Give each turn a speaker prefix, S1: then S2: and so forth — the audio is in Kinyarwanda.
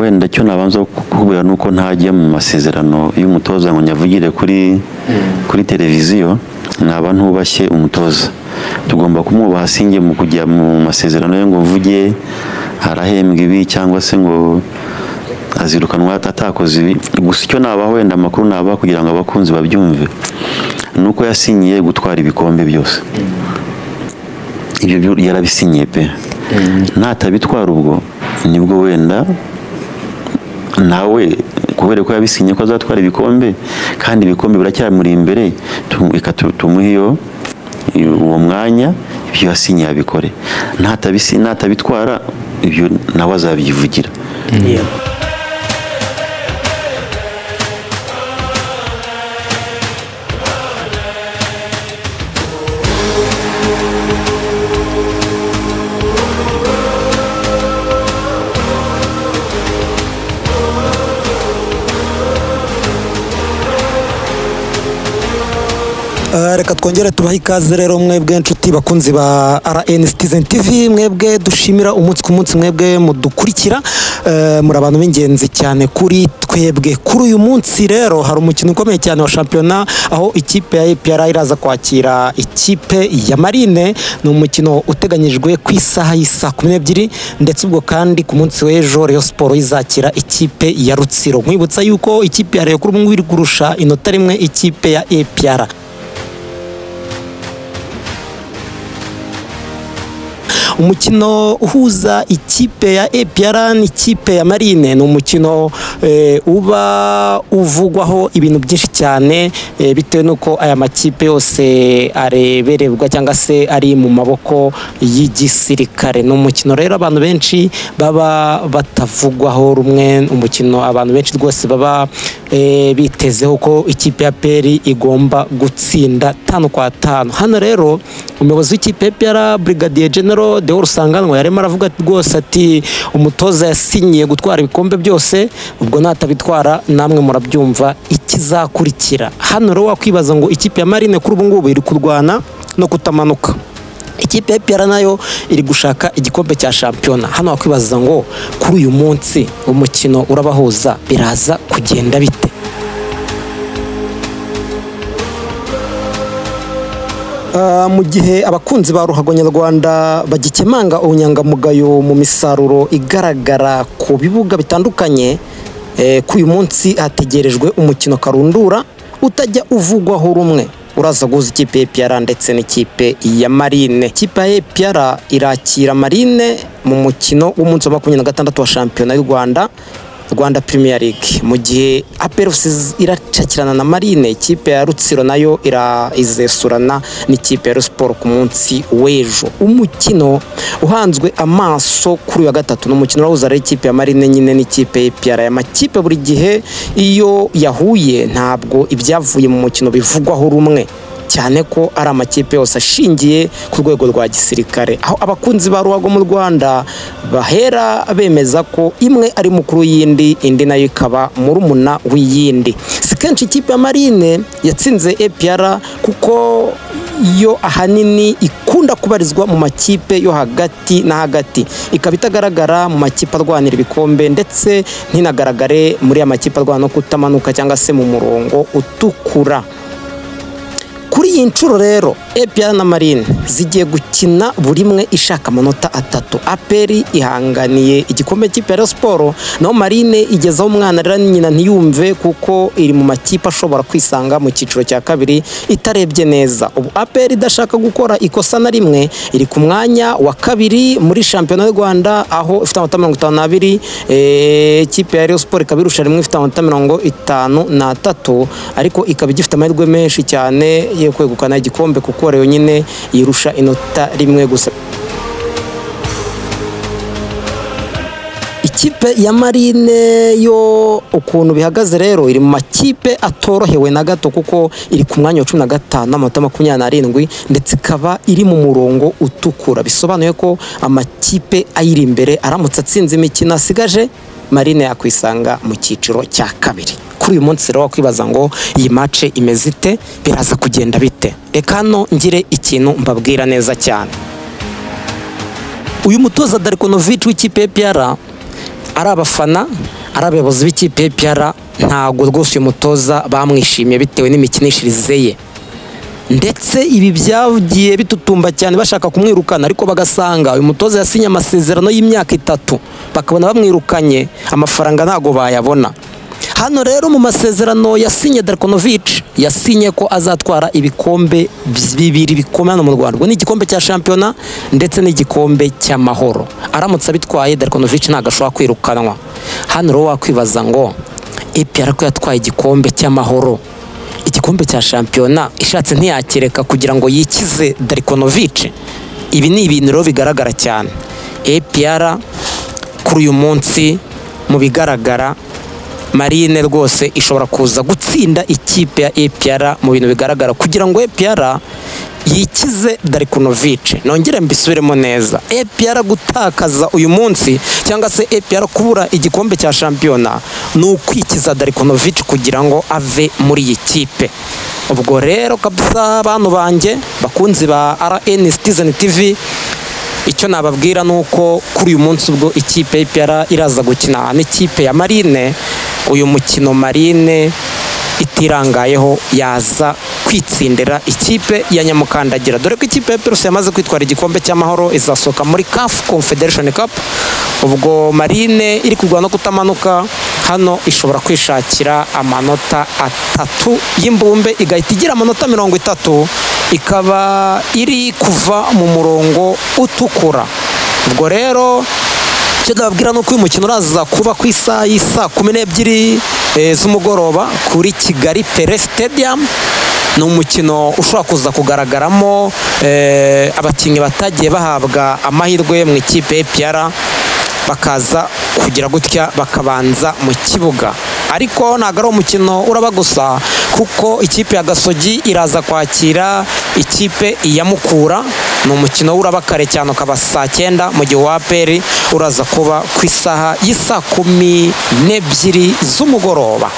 S1: Wenda cyo nabanza kukubwira nuko ntajya mu masezerano y'umutoza ngo nyavugire kuri televiziyo, naba ntubashye umutoza. Tugomba kumwubaha, sinjye mu kujya mu masezerano ye ngo mvuge arahembwa ibi cyangwa se ngo azirukanwa atakoze ibi. Gusa icyo nabaha wenda amakuru nabaha kugira ngo abakunzi babyumve nuko yasinyiye gutwara ibikombe byose. Ibyo yarabisinyiye pe. Natabitwara ubwo nibwo wenda nawe kubera ko yabisinye ko azatwara ibikombe kandi ibikombe biracyamuri imbere, reka tumuhe uwo mwanya ibyo yasinye abikore. Natabitwara ibyo nawe azabyivugira.
S2: Reka twongere tubahe ikaze rero mwebwe inshuti bakunzi ba RN Citizen TV, mwebwe dushimira umunsi ku munsi, mwebwe mudukurikira, muri abantu b'ingenzi cyane kuri twebwe. Kuri uyu munsi rero hari umukino ukomeye cyane wa shampiyona aho ikipe ya APR iraza kwakira ikipe ya Marine. Ni umukino uteganyijwe ku isaha y'isa 12, ndetse ubwo kandi ku munsi w'ejo Rayon Sport izakira ikipe ya Rutsiro. Nkwibutsa yuko ikipe ya Rayon kuri ubu ngubu iri kurusha inota rimwe ikipe ya APR. Umukino uhuza ikipe ya APR n'ikipe ya Marine ni umukino uba uvugwaho ibintu byinshi cyane, bitewe nuko aya makipe yose arebererwa cyangwa se ari mu maboko y'igisirikare. Ni umukino rero abantu benshi baba batavugwaho rumwe, umukino abantu benshi rwose baba bitezeho ko ikipe ya APR igomba gutsinda 5-5. Hano rero umuyobozi w'ikipe ya APR Brigadier General Deo Rusanganwa yarimo aravuga rwose ati umutoza yasinyiye gutwara ibikombe byose, ubwo natabitwara namwe murabyumva ikizakurikira. Hano rero wakwibaza ngo ikipe ya Marine kuri ubu ngubu iri kurwana no kutamanuka, ikipe ya APR nayo iri gushaka igikombe cya shampiyona. Hano wakwibaza ngo kuri uyu munsi umukino urabahuza biraza kugenda bite? Mu gihe abakunzi ba ruhago nyarwanda bagikemanga ubunyangamugayo mu misaruro igaragara ku bibuga bitandukanye, kuri uyu munsi hategerejwe umukino karundura utajya uvugwaho rumwe uraza guhuza ikipe ya APR ndetse n'ikipe ya Marine. Ikipe ya APR irakira Marine mu mukino w'umunsi wa 26 wa shampiyona y'u Rwanda, Rwanda Premier League, mu gihe APR iracakirana na Marine. Ikipe ya Rutsiro nayo izesurana n'ikipe ya Rayon Sport ku munsi w'ejo. Umukino uhanzwe amaso kuri uyu wa gatatu ni umukino urahuza rero ikipe ya Marine nyine n'ikipe ya APR. Aya makipe buri gihe iyo yahuye ntabwo ibyavuye mu mukino bivugwaho rumwe, cyane ko ari amakipe yose ashingiye ku rwego rwa gisirikare, aho abakunzi ba ruhago mu Rwanda bahera bemeza ko imwe ari mukuru y'indi, indi nayo ikaba murumuna w'iyindi. Si kenshi ikipe ya Marine yatsinze APR kuko yo ahanini ikunda kubarizwa mu makipe yo hagati na hagati, ikaba itagaragara mu makipe arwanira ibikombe ndetse ntinagaragare muri amakipe arwana no kutamanuka cyangwa se mu murongo utukura. Kuri iyi nshuro rero APR na Marine zigiye gukina buri imwe ishaka amanota 3. APR ihanganiye igikombe cy'ikipe ya Rayon Sport, naho Marine igezaho umwana rero nyina ntiyumve kuko iri mu makipe ashobora kwisanga mu cyiciro cya kabiri itarebye neza. Ubu APR idashaka gukora ikosa na rimwe, iri ku mwanya wa kabiri muri shampiyona y'u Rwanda aho ifite amanota 52, ikipe ya Rayon Sport ikaba irusha rimwe ifite amanota 53, ariko ikaba igifite amahirwe menshi cyane yo kwegukana igikombe kuko rero nyine yirusha inota rimwe gusa. Ikipe ya Marine yo ukuntu bihagaze rero iri mu makipe atorohewe na gato kuko iri ku mwanya wa 15 n'amanota 27, ndetse ikaba iri mu murongo utukura, bisobanuye ko amakipe ayiri imbere aramutse atsinze imikino asigaje Marine yakwisanga mu cyiciro cya kabiri. Kuri uyu munsi rero wakwibaza ngo iyi match imeze ite, biraza kugenda bite? Reka hano ngire ikintu mbabwira neza cyane. Uyu mutoza Darko Novic w'ikipe ya APR ari abafana Ari abayobozi b'ikipe APR, ntabwo rwose uyu mutoza bamwishimiye bitewe n'imikinishirize ye, ndetse ibi byagiye bitutumba cyane bashaka kumwirukana, ariko bagasanga uyu mutoza yasinye amasezerano y'imyaka 3, bakabona bamwirukanye amafaranga ntago bayabona. Hano rero mu masezerano yasinye Darko Novic, yasinye ko azatwara ibikombe 2 bikomeye hano mu Rwanda, ubwo ni igikombe cya shampiyona ndetse n'igikombe cy'amahoro. Aramutse abitwaye Darko Novic ntabwo ashobora kwirukanwa. Hano rero wakwibaza ngo APR ko yatwaye igikombe cy'amahoro, igikombe cya shampiyona ishatse ntiyakireka kugira ngo yikize Darko Novic. Ibi ni ibintu rero bigaragara cyane. APR kuri uyu munsi mu bigaragara Marine rwose ishobora kuza gutsinda ikipe ya APR mu bintu bigaragara kugira ngo APR yikize Darko Novic. Nongere mbisubiremo neza, APR gutakaza uyu munsi cyangwa se APR kubura igikombe cya shampiyona ni ukwikiza Darko Novic kugira ngo ave muri iyi kipe. Ubwo rero kabisa bantu banjye bakunzi ba RN Citizen TV, icyo nababwira nuko kuri uyu munsi ubwo ikipe APR iraza gukina n'ikipe ya Marine, uyu mukino Marine itirangayeho yaza kwitsindira ikipe ya Nyamukandagira, dore ko ikipe ya APR yamaze kwitwara igikombe cy'amahoro, izasohoka muri CAF Confederation Cup. Ubwo Marine iri kurwana no kutamanuka, hano ishobora kwishakira amanota 3 y'imbumbe, igahita igira amanota 30, ikaba iri kuva mu murongo utukura. Ubwo rero icyo ndababwira nuko uyu mukino uraza kuba ku isaha y'isa 12 z'umugoroba kuri Kigali Pele Stadium. Ni umukino ushobora kuza kugaragaramo abakinnyi batagiye bahabwa amahirwe mu ikipe APR, bakaza kugira gutya bakabanza mu kibuga. Ariko ntabwo ari umukino uraba gusa, kuko ikipe ya Gasogi iraza kwakira ikipe ya Mukura. Ni umukino uraba kare cyane ukaba saa 9, mu gihe wa APR uraza kuba ku isaha y'isa 12 z'umugoroba.